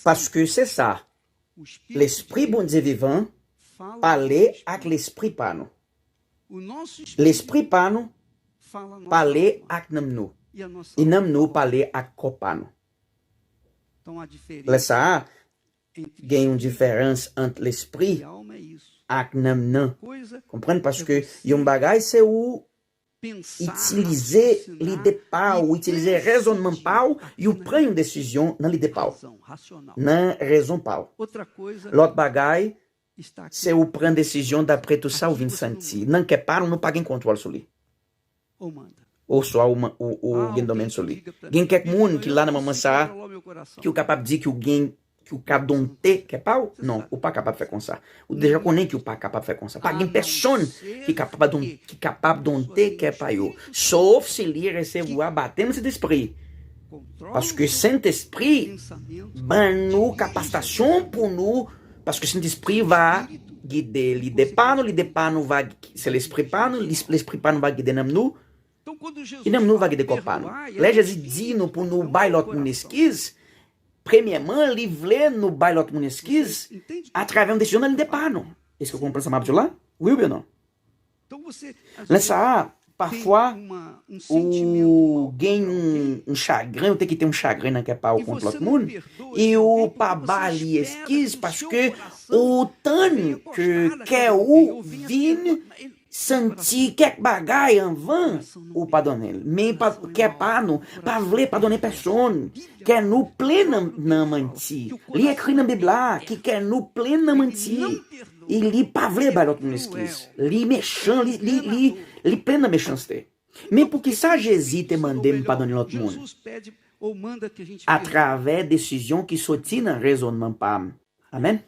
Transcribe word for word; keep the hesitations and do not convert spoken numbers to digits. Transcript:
Paske se sa, Lespri Bondye vivan pale ak lespri pa nou. Lespri pa nou pale ak nanm nou. E nanm nou pale ak kò pa nou. Lè sa a, gen yon diferans ant lespri ak nanm nan. Konprann? Paske yon bagay se ou itilize lide pa w, itilize rezònman pa w, ou pran yon desizyon nan lide pa w, nan rezon pa w. Lòt bagay, se ou pran desizyon dapre tou sa ou vin santi. Nan kè pa nou, nou pa gen kontwòl sou li. Oswa ou, ou, ou gen domèn sou li. Gen kèk moun ki la nan moman sa a, ki ou kapab di ki ou gen, ki ou ka donte kè pa w? Non, ou pa kapab fè konsa. Ou deja konnen ki ou pa kapab fè konsa. Pa gen pèsonn ki kapab don, ki kapab donte kè pa yo. Sof si li resevwa batèm Sentespri. Paske Sentespri ban nou kapasitasyon pou nou, paske Sentespri va gide lide pa nou, lide pa nou va, se lespri pa nou, lis- lespri pa nou va gide nanm nou, e nanm nou va gide kò pa nou. Lè Jezi di nou pou nou bay lòt moun eskiz, premyèman, li vle nou bay lòt moun eskiz atravè yon desizyon nan lide pa nou. Èske w konprann sa m ap di w la? Wi oubyen non? Lè sa a, pafwa, ou gen yon, yon chagren, ou te kite yon chagren nan kè pa ou kont lòt moun, e ou pa ba li eskiz paske ou tann ke kè ou vin santi kèk bagay anvan ou padone l. Men pa, kè pa nou pa vle padone pèsonn. Kè nou plen nan, nan manti. Li ekri nan Bib la ke kè nou plen nan manti. E li pa vle bay lòt moun eskiz. Li mechan, li, li, li, li plen nan mechanste. Men poukisa Jezi te mande m padone lòt moun? Atravè desizyon ki soti nan rezònman pa m. Amèn.